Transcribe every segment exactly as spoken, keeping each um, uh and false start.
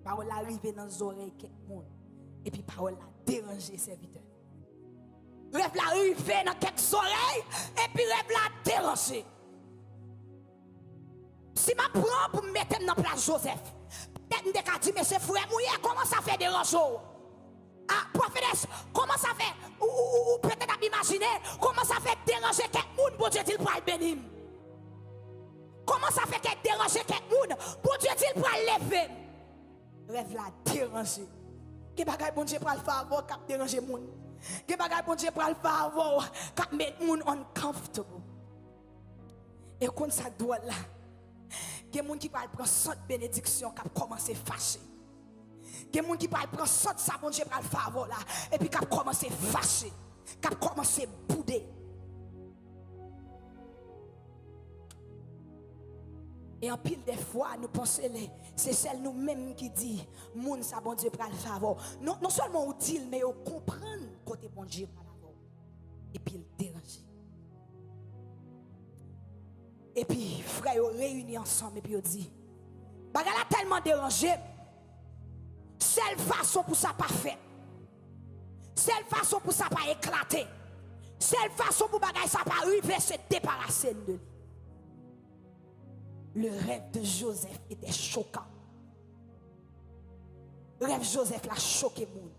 Pawòl la rive nan zòrèy kèk moun, epi pawòl la deranje sèvitè. Rèv la rive nan kèk zòrèy, epi rèv la deranje. Si m ap pran pou m mete m nan plas Jozèf, petèt m te ka di, "Mesye, frè m ou ye, kòman sa fè deranje w? Ah, pwofetès, kòman sa fè ou, ou, ou, ou petèt ap imajine, kòman sa fè deranje kèk moun, Bondye di l pral beni m? Kòman sa fè kè deranje kèk moun, Bondye di l pral leve m?" Rèv la deranje. Gen bagay Bondye pral fè avè w k ap deranje moun. Gen bagay Bondye pral fè avè w k ap met moun uncomfortable. E w konn sa k dwòl la? Gen moun ki pral pran sant benediksyon k ap kòmanse fache. Gen moun ki pral pran sant sa Bondye pral fè avè w la, epi k ap kòmanse fache, k ap kòmanse boude. E anpil de fwa, nou panse le, se sèl nou menm ki di moun sa Bondye pral fè avè w. Non, non sèlman ou di l, men yo konprann kote Bondye pral avè w. Epi l deranje. Epi frè yo reyini ansanm, epi yo di, "Bagay la tèlman deranje m. Sèl fason pou sa pa fèt, sèl fason pou sa pa eklate, sèl fason pou bagay sa pa rive, se deparase n de li." Le rêve de Joseph était choquant. Rèv Jozèf la choke moun.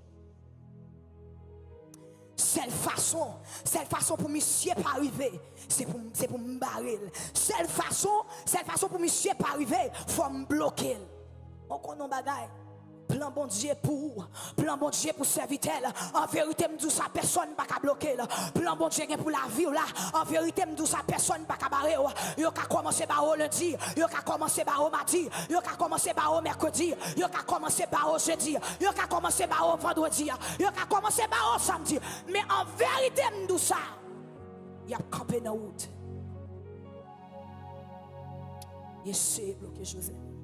Sèl fason, sèl fason pou misye pa rive, se pou, se pou m bare l. Sèl fason, sèl fason pou misye pa rive, fò m bloke l. Ou konn yon bagay? Plan Bondye pou ou, plan Bondye pou sèvitè l. An verite, m di w sa, pèsonn pa ka bloke l. Plan Bondye gen pou lavi w la, an verite, m di w sa, pèsonn pa ka bare w. Yo ka kòmanse bare w lendi, yo ka kòmanse bare w madi, yo ka kòmanse bare w mèkredi, yo ka kòmanse bare w jedi, yo ka kòmanse bare w vandredi, yo ka kòmanse bare w samdi. Men an verite, m di w sa, y ap kanpe nan wout. Y eseye bloke Jozèf.